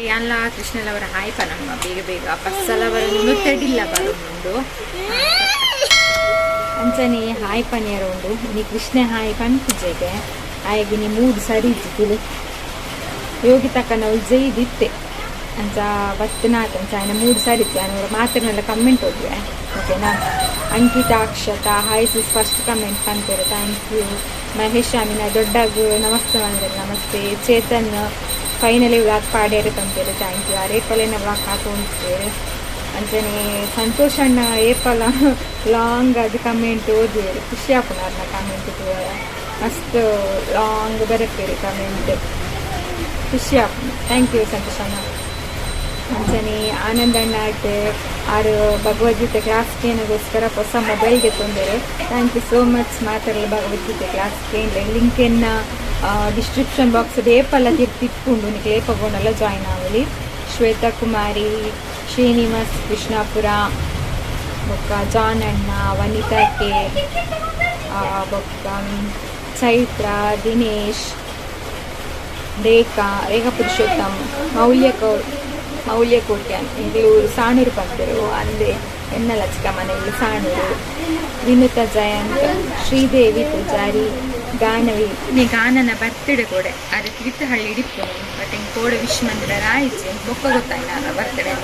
ಯಾನ್ಲ ಕೃಷ್ಣಲವರ hi ಪನಮ್ಮ ಬೇಗ ಬೇಗ ಪಸ್ಸಲವರ ನುತ್ತೆಡಿಲ್ಲ ಬರುಂಡು. ಅಂಚನೆ ಹಾಯ್ ಪನಿಯರ ಉಂಡು. ಇನಿ ಕೃಷ್ಣ ಹಾಯ್ ಪನ್ಪುಜೆಗೆ, ಆಯಗ್ ಇನಿ ಮೂಡ್ ಸರಿ ಇಜ್ಜಿ. ಯೋಗಿ ತಕ್ಕನ ಜೈದಿತ್ತೆ ಅಂಚ ಬತ್ತನಾಥ ಅಂಚ ಆಯ್ನ ಮೂಡ್ ಸರಿ ಇತ್ತೆ. ಆಯ್ನ ಮಾತೆರ್ನೆಲ್ಲ ಕಮೆಂಟ್ ಓದುವೆ, ಓಕೆನಾ? Ankita Akshata hi sis first comment ಪನ್ಪೆರ್, thank you. Mahesh Amina ದೊಡ್ಡಗ್ ನಮಸ್ತೆ ಮಂದೆರ್, ನಮಸ್ತೆ. ಚೇತನ್ ಫೈನಲಿ ವ್ಲಾಗ್ ಪಾಡ್ಯಾರೆ ಪನ್ಪೆರ್, thank you. ಅರೇಪಲೆನ ವ್ಲಾಗ್ ಹಾಕೊಂತೇರ್. ಅಂಚನೆ ಸಂತೋಷ್ ಅಣ್ಣ ಏಪಲ ಲಾಂಗ್ ಅದು ಕಮೆಂಟ್ ಓದುವೆರ್, ಖುಷಿ ಆಪುಂಡು ಅರ್ನ ಕಮೆಂಟ್ ತೂವರೆ. ಮಸ್ತ್ ಲಾಂಗ್ ಬರೆಪೆರ್ ಕಮೆಂಟ್, ಖುಷಿ ಆಪುಂಡು. Thank you Santosh ಅಣ್ಣ. ಅಂಚನೆ ಆನಂದ್ ಅಣ್ಣ ಆಟ್ ಆರು ಭಗವದ್ಗೀತೆ ಕ್ಲಾಸ್ ಕೇನಗೋಸ್ಕರ ಹೊಸ ಮೊಬೈಲ್ಗೆ ತೊಂದರೆ, thank you so much. ಮಾತೆರ್ಲ ಭಗವದ್ಗೀತೆ ಕ್ಲಾಸ್ ಕೇಂದ್ರ ಲಿಂಕ್ ಎನ್ನ ಡಿಸ್ಕ್ರಿಪ್ಷನ್ ಬಾಕ್ಸ್ ಏಪಲ್ಲ ತಿರ್ತಿಪ್ಪುಂಡು, ನಿಕ್ಲೆ ಏಪ ಬೋಡಲ್ಲ ಜಾಯ್ನ್ ಆವಲಿ. ಶ್ವೇತಾ ಕುಮಾರಿ, ಶ್ರೀನಿವಾಸ್ ಕೃಷ್ಣಾಪುರ, ಬೊಕ್ಕ ಜಾನ್ ಅಣ್ಣ, ವನಿತಾ ಕೆ, ಬೊಕ್ಕ ಚೈತ್ರ, ದಿನೇಶ್, ರೇಖಾ, ರೇಖಾ ಪುರುಷೋತ್ತಮ್, ಮೌಲ್ಯ ಕೌ ಮೌಲ್ಯ ಕೋಟ್ಯಾನ್. ಎಂಕ್ಲು ಸಾಣೂರು ಪಂತೆರು ಅಂದೆ ಎನ್ನಲ ಚಿಕ್ಕಮ್ಮನ ಇಲ್ಲಿ ಸಾಣೂರು. ವಿನುತಾ ಜಯಂತ್, ಶ್ರೀದೇವಿ ಪೂಜಾರಿ, ಗಾನವಿ. ನೀ ಗಾನನ ಬರ್ತ್ಡೇ ಕೋಡೆ ಅದು ತೀರ್ಥಹಳ್ಳಿ ಇಡಿಪ್ಪುನು, ಬಟ್ ಎಂಕ್ ಕೋಡೆ ವಿಶ್ ಮಂದಿರ ಆಯ್ಚೆ ಬೊಕ್ಕ ಗೊತ್ತಾಯ್ನ birthday.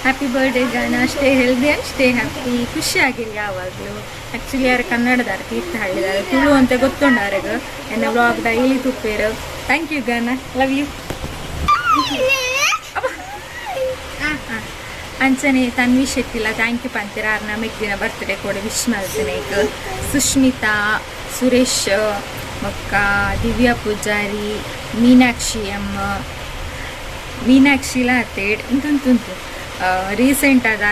Happy birthday Gana, stay healthy and stay happy, ಖುಷಿಯಾಗಿರಿ ಯಾವಾಗಲೂ. ಆ್ಯಕ್ಚುಲಿ ಯಾರು ಕನ್ನಡದಾರ, ತೀರ್ಥಹಳ್ಳಿದಾರ, ತುಳು ಅಂತ ಗೊತ್ತುಂಡು ಎನ್ನ ವ್ಲಾಗ್ ಡೈಲಿ ತುಪ್ಪೇರು. Thank you Gana, love you. ಅಂಚನೆ ತನ್ವಿ ಶೆಟ್ಟಿಲ thank you ಪಂತೀರ, ಆರ್ ನಮಗೆ ದಿನ ಬರ್ತ್ಡೇ ಕೂಡ ವಿಶ್ ಮಲ್ತನೆ. ಸುಷ್ಮಿತಾ ಸುರೇಶ್, ಬೊಕ್ಕ ದಿವ್ಯಾ ಪೂಜಾರಿ, ಮೀನಾಕ್ಷಿ ಅಮ್ಮ, ಮೀನಾಕ್ಷಿಲ ಅತ್ತೇಡ್ ಉಂಟು. ರೀಸೆಂಟ್ ಆದ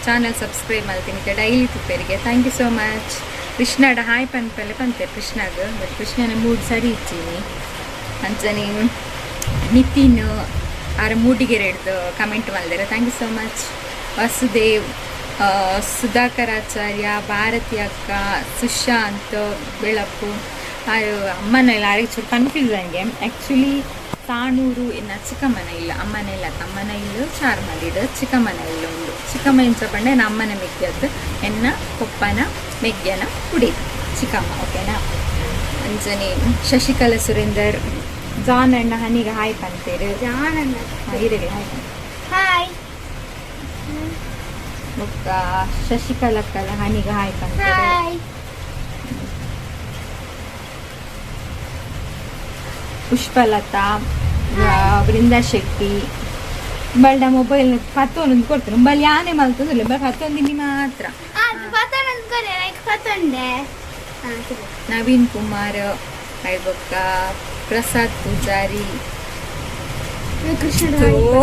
ಚಾನಲ್ ಸಬ್ಸ್ಕ್ರೈಬ್ ಮಲ್ತೀನಿ, ಡೈಲಿ ತುಪ್ಪೇರಿಗೆ, thank you so much. ಕೃಷ್ಣಡ hi ಪನ್ಪೆಲೆ ಪಂತೆ ಕೃಷ್ಣಗ್, ಬಟ್ ಕೃಷ್ಣನ ಮೂಡ್ ಸರಿ ಇಚ್ಚಿನಿ. ಅಂಚನೆ ನಿತಿನ್ ಆರ ಮೂಡಿಗೆರೆ ಹಿಡ್ದು ಕಮೆಂಟ್ ಮಲ್ದೆರ್, thank you so much. Vasudev, Sudhakaracharya, Bharati ಅಕ್ಕ, ಸುಶಾಂತ್ ಬೆಳಪು. ಆರು ಅಮ್ಮನ ಇಲ್ಲ, ಆರಿಗೆ ಚೂರು ಕನ್ಫ್ಯೂಸ್ ನನಗೆ ಆ್ಯಕ್ಚುಲಿ. ಸಾಣೂರು ಇನ್ನು ಚಿಕ್ಕಮ್ಮನ ಇಲ್ಲ, ಅಮ್ಮನ ಇಲ್ಲ, ಅಮ್ಮನ ಇಲ್ಲು ಚಾರ್ಮಡಿಡ್, ಚಿಕ್ಕಮ್ಮನ ಇಲ್ಲ ಉಂಡು. ಚಿಕ್ಕಮ್ಮ ಇಂಚ ಪಂಡೆ ಅಮ್ಮನ ಮೆಗ್ಯದ್ದು, ಎನ್ನ ಪೊಪ್ಪನ ಮೆಗ್ಯನ ಕುಡಿ ಚಿಕ್ಕಮ್ಮ, ಓಕೆನಾ? ಅಂಚನೆ ಶಶಿಕಲಾ ಸುರೇಂದರ್, ಜಾನ್ ಅಣ್ಣ ಹನಿಗೆ ಹಾಯ್ ಪಂತೇರು. ಜಾನ್ ಅಣ್ಣ. ಇರಲಿ, ಹಾಯ್. ಹಾಯ್. ಬೊಕ್ಕ ಶಶಿಕಲಕ್ಕಲ ಹನಿಗೆ ಹಾಯ್ ಪಂತೇರು. ಹಾಯ್. ಪುಷ್ಪಲತಾ, ವೃಂದಾ ಶೆಟ್ಟಿ. ಬಲ್ಡ ಮೊಬೈಲ್ ಪತ್ತೊಂದು ಕೊಡ್ತಾರೆ, ಬಲ್ ಯಾನೆ ಮಲ್ತೊಂದಿಲ್ಲ, ಬಲ್ ಪತ್ತೊಂದಿನಿ ಮಾತ್ರ. ನವೀನ್ ಕುಮಾರ್, ಬೊಕ್ಕ ಪ್ರಸಾದ್ ಪೂಜಾರಿ, ಕೃಷ್ಣ.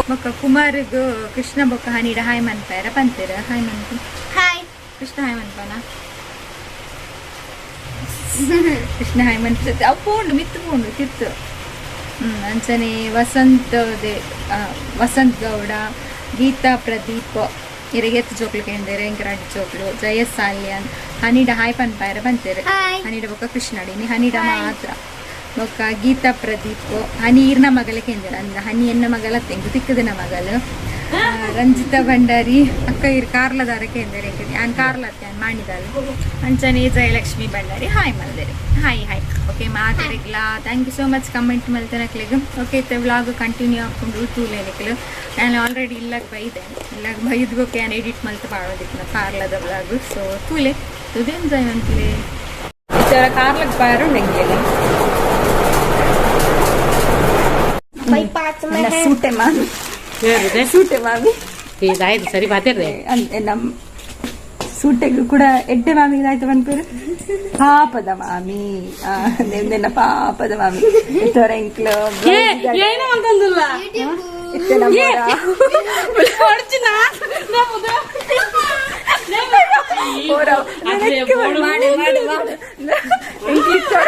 ಬೊಕ್ಕ ಕುಮಾರ್ಗ್ ಕೃಷ್ಣ ಬೊಕ್ಕ ಹನಿಡ ಹಾಯ್ ಮನ್ಪಾರ ಪಂತೀರ. ಹಾಯ್ ಮನ್ಪು. ಹಾಯ್. ಕೃಷ್ಣ ಹಾಯ್ ಮನ್ಪನ, ಕೃಷ್ಣ ಹಾಯ್ ಮನ್ಪ. ಅವು ಪೋಂಡು ಮಿತ್ತು ಪೋಂಡು ತಿತ್ತು. ಅಂಚನೆ Vasanth they Vasant Gowda, Geetha Pradeep, ಇರೆಗೆತ್ ಜೋಕ್ಲು ಕೇಂದೇರೆ ಎಂಕ್ ರಡ್ಡ್ ಜೋಕ್ಲು. ಜಯ ಸಾಲ್ಯಾನ್ ಹನಿಡ ಹಾಯ್ ಪನ್ಪಾಯರ ಪಂತೇರು. ಹನಿಡ ಬೊಕ್ಕ ಕೃಷ್ಣಡಿ ನೀ ಹನಿಡ ಮಾತ್ರ. ಬೊಕ್ಕ ಗೀತಾ ಪ್ರದೀಪ್, ಹನಿ ಈರ್ನ ಮಗಲ ಕೇಂದ್ರ ಅಂದ, ಹನಿ ಎನ್ನ ಮಗಲ ತೆಂಗು ತಿಕ್ಕದಿನ ಮಗಲು. ರಂಜಿತಾ ಭಂಡಾರಿ ಅಕ್ಕ ಇರ್ ಕಾರ್ಲದಾರ ಕೇಂದ್ರ, ಯಾನ್ ಕಾರ್ಲತ್ತೆ, ಯಾನ್ ಮಾಡಿದಾಳು. ಅಂಚನೆ ಜಯಲಕ್ಷ್ಮಿ ಭಂಡಾರಿ ಹಾಯ್ ಮಲ್ದೇರಿ, ಹಾಯ್ ಹಾಯ್. ಓಕೆ, ಮಾತಾಡಿಗ್ಲಾ thank you so much comment ಮಲ್ತನಕ್ಲೆಗ್. Okay, ಇತ್ತೆ ವ್ಲಾಗ್ ಕಂಟಿನ್ಯೂ ಹಾಕೊಂಡು ತೂಲೆ ನಿಕ್ಲು. ನಾನು ಆಲ್ರೆಡಿ ಇಲ್ಲಾಗ ಬೈದೆ, ಇಲ್ಲಾಗ ಬೈದ್ ಬೊಕ್ಕ ಯಾನ್ ಎಡಿಟ್ ಮಲ್ತ ಪಾಡೋದಿತ್ತು ಕಾರ್ಲದ ವ್ಲಾಗ್. ಸೊ ತೂಲೆ, ತುದೆ ಎಂಜಾಯ್ ಮಲ್ಪುಲೆ. ಇತ್ತರ ಕಾರ್ಲಗ್ ಬಾರುಂಡು ಎಂಕ್ಲೆಗ್. ಭಾಯಿ ಪಾಚ್ ನನ್ನ ಸೂಟೆ ಮಾಮಿ, ಸೂಟೆ ಮಾಮಿ. ಇದಾಯ್ತು, ಸರಿ ಬಾತಿರ್ದೆ. ನಮ್ಮ ಸೂಟೆಗ್ ಕೂಡ ಎಡ್ಡೆ ಮಾಮಿಗೆ ಆಯ್ತು ಪನ್ಪೇರು. ಪಾಪದ ಮಾಮಿ, ನಿನ್ನ ಪಾಪದ ಮಾಮಿ ಇತ್ತೋರ ಎಂಕ್ಲು. ಏನು ಅಂತಂದಿಲ್ಲ. ಇತ್ತೆ ನಮ್ಮ ಮಾಡಿ ಮಾಡಿ ಮಾಡಿ ಎಂಕ್ಲು ಇತ್ತೋರ.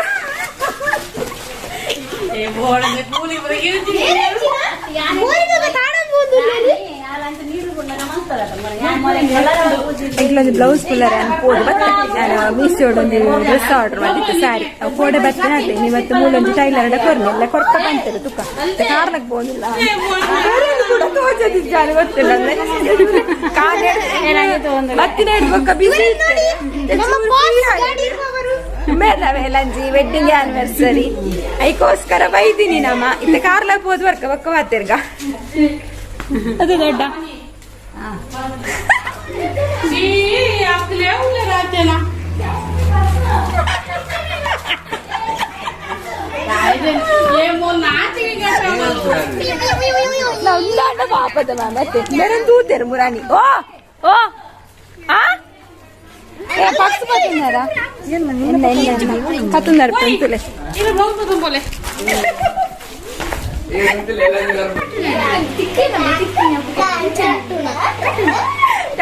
ಎಂಕ್ಲೊಂದು ಬ್ಲೌಸ್ ಫುಲ್ಲರ್ ಪೋಡು ಬತ್ತೆ. ನಾನು ಮೀಸೋಡ್ ಒಂದು ಡ್ರೆಸ್ ಆರ್ಡರ್ ಮಾಡಿತ್ತು, ಸ್ಯಾರಿ ಕೋಡೆ ಬತ್ತೆ ಅತ್ತೆ. ಇವತ್ತು ಮೂಲೊಂದು ಟೈಲರ್ ಕೊರ್ನಿ ಎಲ್ಲ ಕೊರ್ತ ಬಂತಾರೆ ತುಕ್ಕ ಕಾರ್ಲಕ್ ಪೋದಿಲ್ಲ. ಜಾಲ ಗೊತ್ತಿಲ್ಲ. ಮತ್ತಿನ ಬೊಕ್ಕ ಬಿಸಿ ಮೇಲಂಜಿ ವೆಡ್ಡಿಂಗ್ ಆನಿವರ್ಸರಿ ಐಕೋಸ್ಕರ ಬೈದಿನಿ ನಮ್ಮ ಇತ್ತ ಕಾರ್ಲ ಪೋದ್ ವರ್ಕ ಬೊಕ್ಕ ವಾತಿರ್ಗ ಅದು ದೊಡ್ಡ ಉಂದಾಂಡ ಪಾಪದ ಮತ್ತೆ ಮೇರನ್ ತೂತೇರು ಮುರಾಣಿ. ಓ ಓ ಆ ಏ ಪಕ್ಸ್ ಪತ್ತುಂದಾರ ಎನ್ನ ಎನ್ನ ಪತ್ತುಂದಾರ ಪಂತುಲೆ.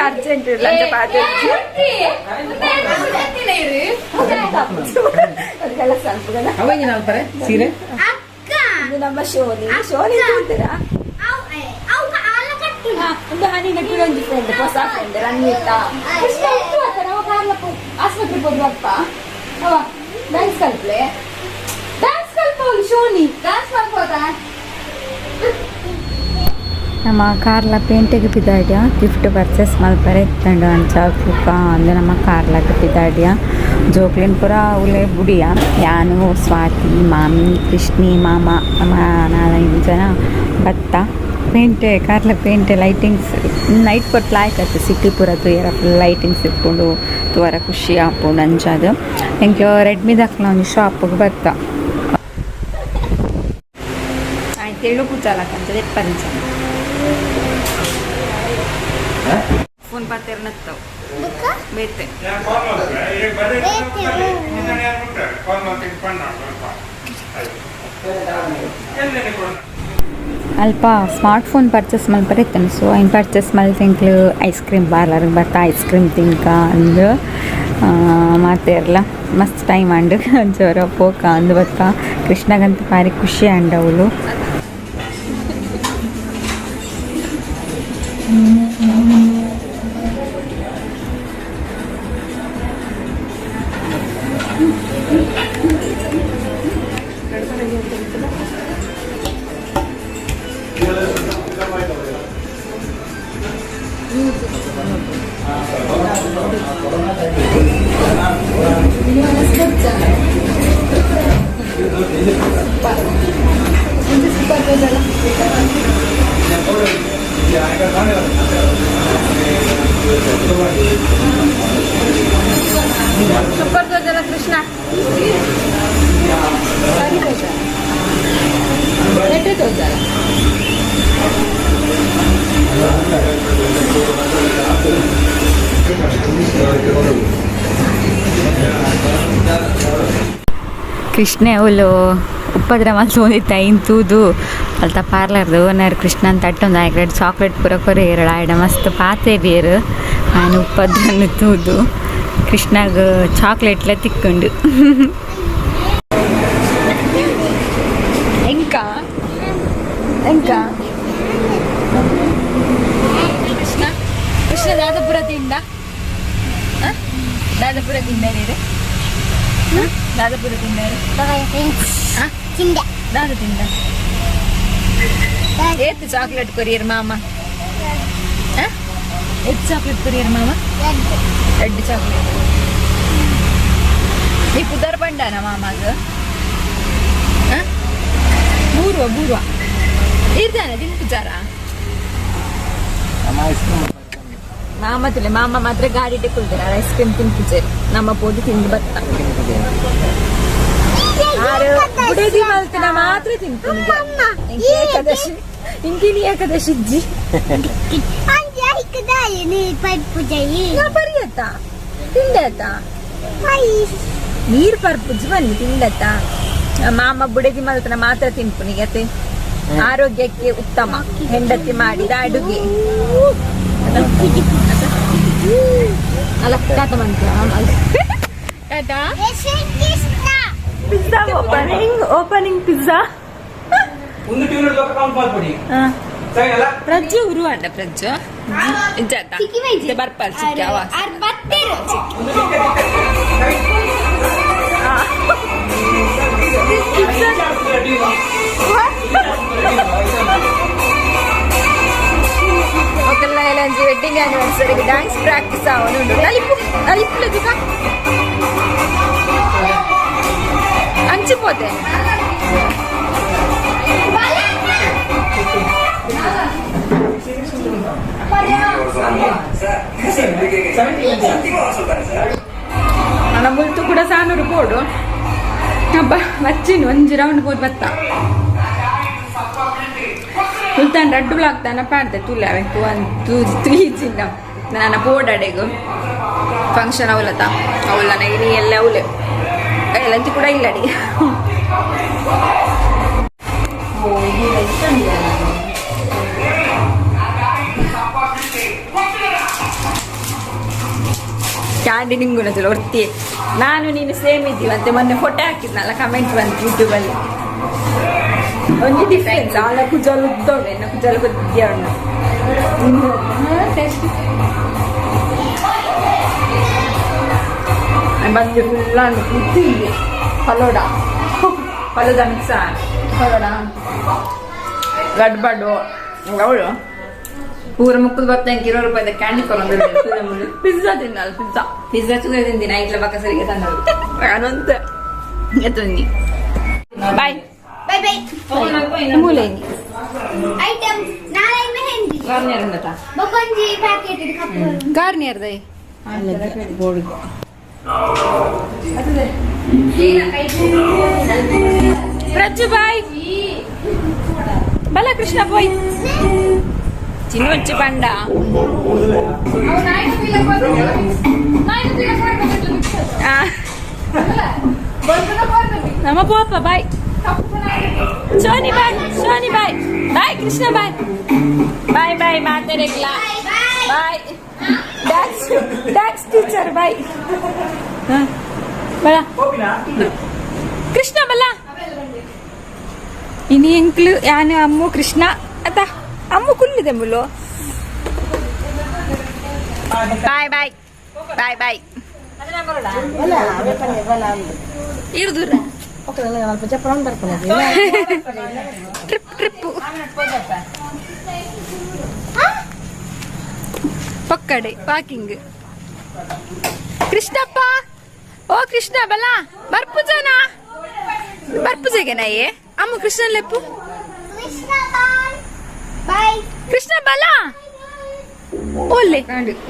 ಅರ್ಜೆಂಟ್ ಇಲ್ಲ ಅಂತ ಪಾತೆ ಸೀರೆ. ಇದು ನಮ್ಮ ಶೋನಿ. ಶೋನಿ ತೂತೀರಾ? ಒಂದು ಹನಿ ಒಂಜಿ ಫ್ರೆಂಡ್, ಹೊಸ ಫ್ರೆಂಡ್ ರನ್ವಿತಾ. ಕೃಷ್ಣ ಉಂಟು ಅತ್ತ ನಾವು ಕಾರ್ಲ ಆಸ್ಪತ್ರೆ ಪೋದು ಅಪ್ಪ ಅವ ಡ್ಯಾನ್ಸ್ ಕಲ್ಪ್ಲೆ, ಡ್ಯಾನ್ಸ್ ಕಲ್ಪವಳು ಶೋನಿ, ಡ್ಯಾನ್ಸ್ ಮಾಡ್ಬೋದಾ? ನಮ್ಮ ಕಾರ್ಲ ಪೇಂಟೆಗೆ ಪಿದಾಡ್ಯ ಗಿಫ್ಟ್ ಪರ್ಚೇಸ್ ಮಲ್ಪರೆ ಇತ್ತಂಡು. ಅಂಚ ಬುಕ್ಕ ಅಂದು ನಮ್ಮ ಕಾರ್ಲಗ್ ಪಿದಾಡ್ಯ. ಜೋಕ್ಲೆನ್ ಪೂರ ಉಲೆ ಬುಡಿಯ. ಯಾನು, ಸ್ವಾತಿ, ಮಾಮಿ, ಕೃಷ್ಣಿ, ಮಾಮ, ನಮ್ಮ ನಾಲೈದು ಜನ ಬತ್ತ. ಪೇಂಟೆ, ಕಾರ್ಲ ಪೇಂಟೆ ಲೈಟಿಂಗ್ಸ್ ನೈಟ್ ಪೊರ್ತು ಲಾಯ್ಕ್ ಆತು. ಸಿಟಿ ಪೂರ ತೂಯರ ಫುಲ್ ಲೈಟಿಂಗ್ಸ್ ಇಪ್ಪುಂಡು, ತೂವರ ಖುಷಿ ಆಪುಂಡು. ಅಂಚಾದ್ ಎಂಕ್ಲು ರೆಡ್ಮಿ ದಕ್ಲ ಒಂಜಿ ಶಾಪ್ಗೆ ಬತ್ತ. ಆಯ್ತು, ಎಳ್ಳು ಕೂಚಾಲಕ್ಕಂತ ದೆಪ್ಪಂಚ ಫೋನ್ ಪಾತೆರ್ನತ್ತವು ಬೇತೆ. ಅಲ್ಪ ಸ್ಮಾರ್ಟ್ ಫೋನ್ ಪರ್ಚೇಸ್ ಮಲ್ಪರೆ ಇತ್ತಂಡು. ಸೊ ಐನ್ ಪರ್ಚೇಸ್ ಮಲ್ತ್ ಎಂಕ್ಲು ಐಸ್ ಕ್ರೀಮ್ ಪಾರ್ಲರ್ಗೆ ಬರ್ತಾ ಐಸ್ ಕ್ರೀಮ್ ತಿನ್ಕ ಅಂದು ಮಾತೆರ್ಲ ಮಸ್ತ್ ಟೈಮ್ ಆಂಡ್. ಅಂಚ ಪೋಕ ಅಂದು ಬತ್ತ. ಕೃಷ್ಣಗಂತ ಬಾರಿ ಖುಷಿ ಆಂಡ್ ಅವಳು. ಸೂಪರ್ ತೋಜಲ ಕೃಷ್ಣ, ಸರಿ ತೋಜಲ, ಎಟ್ಟೆ ತೋಜಲ. ಕೃಷ್ಣೆ ಅವಳು ಉಪ್ಪದ್ರ ಮಲ್ತೊಂದಿತ್ತ. ಐನ್ ತೂದು ಅಲ್ತ ಪಾರ್ಲರ್ದ ಓನರ್ ಕೃಷ್ಣ ಅಂತ ಅಟ್ಟೊಂದು ಆಯ್ಕೆ ರೆಡ್ ಚಾಕ್ಲೇಟ್ ಪೂರ ಕೊರಿಯೇರು. ಆಯ್ಡ ಮಸ್ತ್ ಪಾತೆರಿಯರು. ಆಯ್ನ ಉಪ್ಪದ್ರನ್ನು ತೂದು ಕೃಷ್ಣಗ್ ಚಾಕ್ಲೇಟ್ಲ ತಿಕ್ಕೊಂಡು. ಎಂಕ ಎಂಕ ಕೃಷ್ಣ, ಕೃಷ್ಣ ದಾದಪುರ ತಿಂಡ, ದಾದಪುರ ತಿಂಡ ನೀರು, ದಾದಪುರ ತಿಂಡ, ದಾದ ತಿಂಡ. ಏತ್ ಚಾಕ್ಲೇಟ್ ಕೊರಿಯರ್ ಮಾಮ? ಏತ್ ಚಾಕ್ಲೇಟ್ ಕೊರಿಯರ್ ಮಾಮ? Red chocolate. ನೀ ಪುದರ್ ಬಂಡಾನ ಮಾಮಾಗ? ಬೂರ್ವ ಬೂರ್ವ ಇರ್ದಾನೆ ತಿನ್ಪುಜಾರ ಮಾಮ ತುಲೆ. ಮಾಮ ಮಾತ್ರ ಗಾಡಿ ಕುಲ್ದಿರ ಐಸ್ ಕ್ರೀಮ್ ತಿನ್ಪುಜೇರಿ. ನಮ್ಮ ಪೋದು ತಿಂದು ಬತ್ತ. ಬುಡದಿ ಮಲ್ತನ ಮಾತ್ರ ತಿನ್ಪುನಿ. ಏಕಾದಶಿ ಇಂಕಿನಿ, ಏಕಾದಶಿ ಇಜ್ಜಿ ಪರಿಯತ್ತ ತಿಂಡತ್ತ ನೀರ್ ಪರ್ಪುಜ್ ಬನ್ನಿ ತಿಂಡತ್ತ. ಮಾಮ ಬುಡದಿ ಮಲ್ತನ ಮಾತ್ರ ತಿನ್ಪುನಿ ಅತೆ, ಆರೋಗ್ಯಕ್ಕೆ ಉತ್ತಮ ಹೆಂಡತಿ ಮಾಡಿದ ಅಡುಗೆ ಅಲ್ಲ. Tata mantra, Tata. Pizza opening, opening pizza. ಒಂದು ಟ್ಯೂನ್ ಕೌಂಟ್ ಮಾಡ್ಕೊಡಿ. ಪ್ರಜ್ಜು ಉರು ಅಂಡ ಪ್ರಜ್ಜು ಇಜ್ಜಾತ ಬರ್ಪಲ್ ಚಿಕ್ಕ ಅವ. Wedding anniversary dance practice ಆವೊಂದುಂಡು. ನಲಿಪು ನಲಿಪುಲದಿಕ ಅಂಚು ಪೋತೆ. ನನ್ನ ಮುಲ್ತು ಕೂಡ ಸಾನೂರು ಬೋಡು ಹಬ್ಬ ಬಚ್ಚಿನ ಒಂಜಿ ರೌಂಡ್ ಬೋದ್ ಬತ್ತ ಮುಲ್ತಾನ್ ರಡ್ಡು ಬ್ಲಾಕ್ ತಾನ ಪಾಡ್ದೆ ತುಲೆ ಅವೆಕ್ಕು one two three ಚಿನ್ನ ನನ್ನ ಬೋರ್ಡ್ ಅಡೆಗು ಫಂಕ್ಷನ್ ಅವಲತ ಅವಲ್ಲ ಇನಿ ಎಲ್ಲ ಅವಲೆ ಲಂಚ್ ಕೂಡ ಇಲ್ಲ ಅಡಿ. ಕ್ಯಾಂಡಿ ನಿಂಗುನದಲ್ಲ ಒರ್ತಿ ನಾನು ನೀನು ಸೇಮ್ ಇದ್ದೀವಂತೆ. ಮೊನ್ನೆ ಫೋಟೋ ಹಾಕಿದ್ನಲ್ಲ, ಕಮೆಂಟ್ ಬಂತು ಯೂಟ್ಯೂಬಲ್ಲಿ. ಒಂಜಿ ಡಿಫ್ರೆನ್ಸ್ ಆಲ ಕುಜಾಲು ಉದ್ದೋಡು, ಎನ್ನ ಕುಜಾಲು ಕೊದ್ದಿಯ ಉಂಡು. ಬಂದು ಫುಲ್ ಕೂತಿದ್ವಿ. ಫಲೋಡ ಫಲೋದ ಮಿಕ್ಸ ಫಲೋಡ ಗಡ್ಬಡು ಅವಳು ಪೂರ ಮುಕ್ಕದ ಬರ್ತಾ 20 ರೂಪಾಯಿದ ಕ್ಯಾಂಡಿ ಕೊರೊಂದು ಪಿಜ್ಜಾ ತಿನ್ನಲ್ಲ. ಪಿಜ್ಜಾ ಪಿಜ್ಜಾ ಚೂರ ತಿಂದಿನ ಇಟ್ಲ ಬಕ್ಕ ಸರಿಗೆ ತಂದಳು ಅನಂತ ಎತ್ತೊಂದಿ. ಬಾಯ್. Bye bye. ಮೂಲೇನಿ. ಐಟಮ್ ನಾಳೆ ಮೆಹಂದಿ. ಗಾರ್ನಿಯರ್ ಉಂಡತಾ? ಬೊಕೊಂಜಿ ಪ್ಯಾಕೆಟ್ ಕಪ್ಪು. Garnier dye. ಪ್ರಜ್ಜು ಬಾಯ್. ಬಲ ಕೃಷ್ಣ ಬಾಯ್. ಚಿನ್ನೊಚ್ಚಿ ಪಂಡ. ನಮ್ಮ ಪೋಪ bye. Soni bye. Soni bye. Bye Krishna bye. Bye bye ಮಾತಾಡಕ್ಲ. Bye dance dance teacher bye. ಬಲ ಕೃಷ್ಣ ಬಲ. ಇನಿ ಎಂಕ್ಲು ಯಾನು ಅಮ್ಮು ಕೃಷ್ಣ ಅತ್ತ ಅಮ್ಮು ಕುಲ್ಲಿದೆ ಮುಲ್ಲು. Boy bye bye bye. ಇರ್ದುರ ಟ್ರಿಪ್ ಟ್ರಿಪ್ ಪಕ್ಕಡೆ ವಾಕಿಂಗ್. ಕೃಷ್ಣಪ್ಪ ಓ ಕೃಷ್ಣ ಬಲ ಬರ್ಪುಜನ ಬರ್ಪುಜಗೆ ನಾಯೇ ಅಮ್ಮ ಕೃಷ್ಣ ಲೆಪ್ಪು. Krishna bye bye. ಕೃಷ್ಣ ಬಲ ಓಲೆ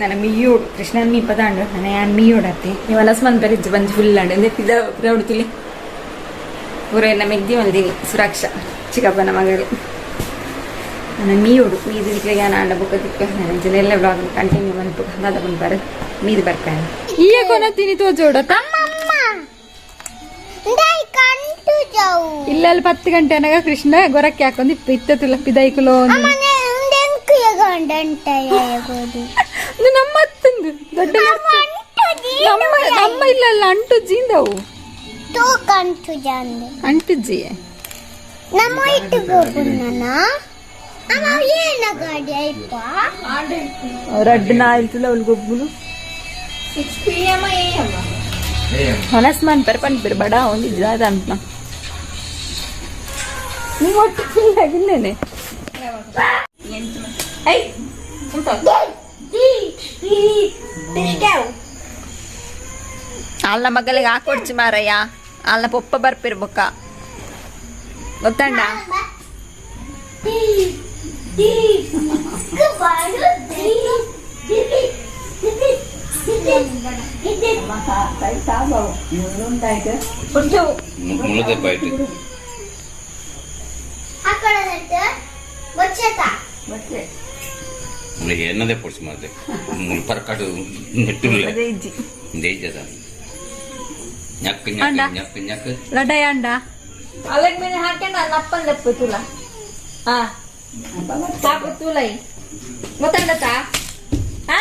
ನನ್ನ ಮಿಯೋಡು ಕೃಷ್ಣನ್ ಮೀ ಪದಾಂಡು ನನ್ನ ಯಾನ್ ಮಿಯೋಡತ್ತಿ ಇವನ ಸ್ಮನ್ ಪೆರಿಜ್ಜು ಬಂಜಿ ಫುಲ್ ಅಂಡು ಎಂದೆ ಪಿದ ಪ್ರೌಡ್ ತುಲಿ ಪೂರ ಎನ್ನ ಮೆಗ್ದಿ ಮಲ್ದಿನಿ ಸುರಕ್ಷಾ ಚಿಕ್ಕಪ್ಪನ ಮಗಳು. ನನ್ನ ಮೀಯೋಡು ಮೀದು ದಿಕ್ಕಿಗೆ ಯಾನ್ ಆಂಡ ಬೊಕ್ಕ ದಿಕ್ಕ ನನ್ನ ಜನೆಲ್ಲ ಬ್ಲಾಗ್ ಕಂಟಿನ್ಯೂ ಮನ್ಪು ದಾದ ಪನ್ಪಾರು ಮೀದು ಬರ್ಪಾನು ಈಯ ಕೊನ ತಿನಿ ತೋಜೋಡತ್ತ. ಅಮ್ಮ ಡೈ ಕಂಟು ಜಾವು. ಇಲ್ಲ ಅಲ್ಲಿ 10 ಗಂಟೆ ಅನಾಗ ಕೃಷ್ಣ ಗೊರಕ್ಕೆ ಹಾಕೊಂಡು ಇತ್ತ ತುಲ ಪಿದೈಕುಲೋ. ಅಮ್ಮನೆ ಉಂಡೆಂಕು ಯಗೊಂಡಂಟ ಯಗೋದು. ನಮ್ಮ ಅತ್ತಂದು ದೊಡ್ಡ ನಮ್ಮ ನಮ್ಮ ಇಲ್ಲ ಅಲ್ಲ ಅಂಟು ಜೀಂದವು. ತೋ ಕಂಟು ಜಾಂದು. ಅಂಟುಜ್ಜಿ. ನಮ್ಮ ಇಟ್ಟು ಗೋಪುನ್ನನ ಅಮ್ಮ ಏನ ಗಾಡಿ ಅಯ್ಯಪ್ಪ. ರಡ್ಡು ನಾಯಿಲ್ ತುಲ ಅವ್ಲು ಗೊಬ್ಬುನು ಹೊಲಸ್ ಮನ್ಪೆರ್ ಪನ್ಪಿರ್ ಬಡ ಒಂದು ಜಾದ ಅಂತ ನೀವು ಒಟ್ಟು ಫುಲ್ ಆಗಿಲ್ಲೇನೆ. I ಅಲ್ಲ ಮಗಳಿಗೆ ಹಾಕೊಡ್ಚಿ ಮಾರಯ್ಯ ಅಲ್ಲ ಪೊಪ್ಪ ಬರ್ಪಿರ್ಬೊಕ್ಕ ಗೊತ್ತಂಡ. ಮುಳುದೆ ಬೈಟ್. എന്നതെ പൊടിച്ചു മാറത്തെ മുൾപ്പറക്കാട്ട് നെട്ടില്ല. ജയിച്ചതാ ഞക്ക് ഞക്ക് ഞക്ക് ഞക്ക്. ಲಡಯಾಂಡ ಅಲಗ್ ಮೇಲೆ ಹಾಕೊಂಡ ಅಪ್ಪನ್ ಲೆಪ್ಪು ತುಲ ಹಾ ಸಾಕು ತುಲೈ ಗೊತ್ತಂಡತ ಹಾ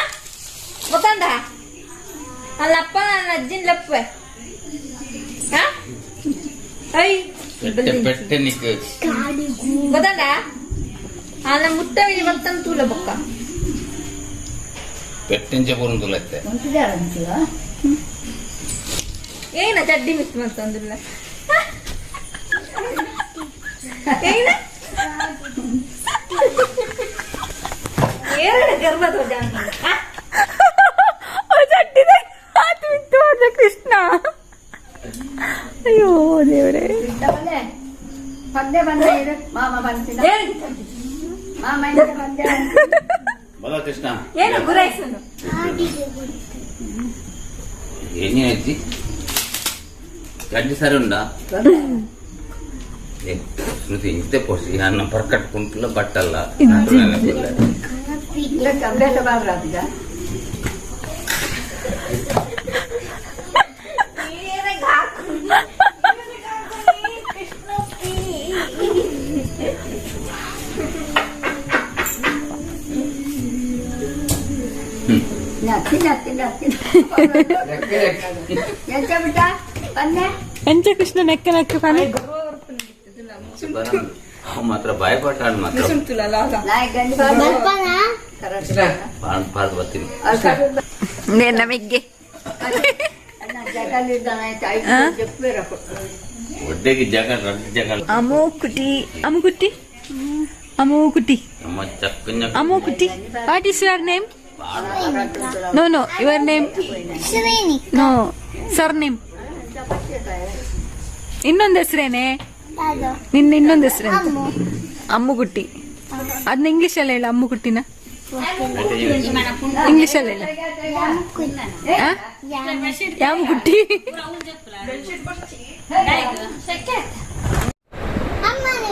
ಗೊತ್ತಂಡ ಅಲ್ಲಪ್ಪ ನನ್ನ ಅಜ್ಜಿನ ಲೆಪ್ಪೆ ಹಾ I. ಪೆಟ್ಟೆ ಪೆಟ್ಟೆ ನಿಕ್. ಗೊತ್ತಂಡ ಅಲ್ಲ ಮುಟ್ಟ ಬರ್ತಂತ ತೂಲ ಬೊಕ್ಕ. ಪೆಟ್ಟೆಂಚ ಪೂರ್ಣ ತುಲತ್ತೆ. ಏನ ಚಡ್ಡಿ ಮಿಸ್ ಮಾಡ್ತಂದಿಲ್ಲ ಏನ? ಚಟ್ಟಿದೆ ಆತು ಬಿತ್ತು ಹೋದ ಕೃಷ್ಣ. ಅಯ್ಯೋ ದೇವರೇ. ಪಂದ್ಯ ಬಂದ ಮಾಮ ಬಂತಿನ ಮಾಮ ಬಂದೆ. ಬಲ ಕೃಷ್ಣ. ಏನು ಗುರಾಯಿಸನು? ಏನೇ ಐತಿ ಗಡ್ಡಿ ಸರಿ ಉಂಡಾ? ಏ, ಶ್ರುತಿ ಇಂತೆ ಪೋಸಿ ಅನ್ನ ಪರ್ಕಟ್ ಕುಂಟುಲ ಬಟ್ಟಲ್ಲ. ಅಭ್ಯಾಸ ಬಾರ್ರಾದ. ತಿನ್ನ ತಿನ್ನ ತಿನ್ನ. ಎಂತ ಬಿಟ್ಟ ಬಂದೆ? ಎಂಚ ಕೃಷ್ಣ ನೆಕ್ಕ ನೆಕ್ಕ ಪನೆ? ಮಾತ್ರ ಬಾಯಪಾಟ ಮಾತ್ರ. ನಾಯಿ ಗಂಡು. ಬರ್ಪನಾ? ಪಾರ್ದು ಬರ್ತೀನಿ. ನಮಗೆ ಒಡ್ಡೆಗೆ ಜಾಗ ರಡ್ಡು ಜಾಗ. ಅಮೋ ಕುಟಿ, ಅಮ್ಮು ಕುಟ್ಟಿ, ಅಮ್ಮು ಕುಟಿ. ನಮ್ಮ ಚಕ್ಕ. ಅಮ್ಮು ಕುಟ್ಟಿ, what is your name? No, no, your name. Srini. No, sir name. ಇನ್ನೊಂದು ಹೆಸರೇನೆ? ಅದು. ನಿನ್ನ ಇನ್ನೊಂದು ಹೆಸರೇನು? ಅಮ್ಮು. ಅಮ್ಮುಗುಟ್ಟಿ. ಅದನ್ನ ಇಂಗ್ಲಿಷಲ್ಲಿ ಹೇಳು, ಅಮ್ಮುಗುಟ್ಟಿನ ಇಂಗ್ಲಿಷಲ್ಲಿ ಹೇಳು. ಆ? ಯಾಮುಗುಟ್ಟಿ. ಅಮ್ಮನ.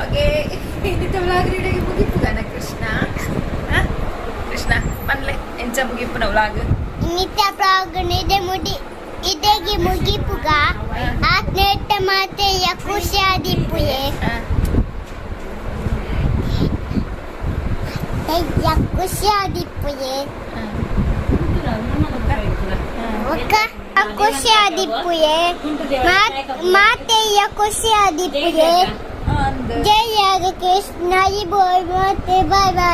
ಓಕೆ, ಇನ್ನಿತ ವ್ಲಾಗ್ ರೀಡಿಗೆ ಮುಗಿಪುಗಾನ ಕೃಷ್ಣ? ಕೃಷ್ಣ ಪನ್ಲೆ, ಎಂಚ ಮುಗಿಪುನ ವ್ಲಾಗ್? ನಿತ್ಯ ಪ್ರಾಗಣಿದೆ ಮುಡಿ ಇದೆಗೆ ಮುಗಿಪುಗ ಆತ್ನೇಟ ಮಾತೆಯ ಖುಷಿಯಾದಿಪ್ಪುಯೆ ಖುಷಿಯಾದಿಪ್ಪುಯೆ ಒಕ್ಕ ಖುಷಿಯಾದಿಪ್ಪುಯೆ ಮಾತೆಯ ಖುಷಿಯಾದಿಪ್ಪುಯೆ. ಜಯ ಕೃಷ್ಣ. ಈ ಬೋಯ್ ಮತ್ತೆ ಬಾಯ್ ಬಾಯ್.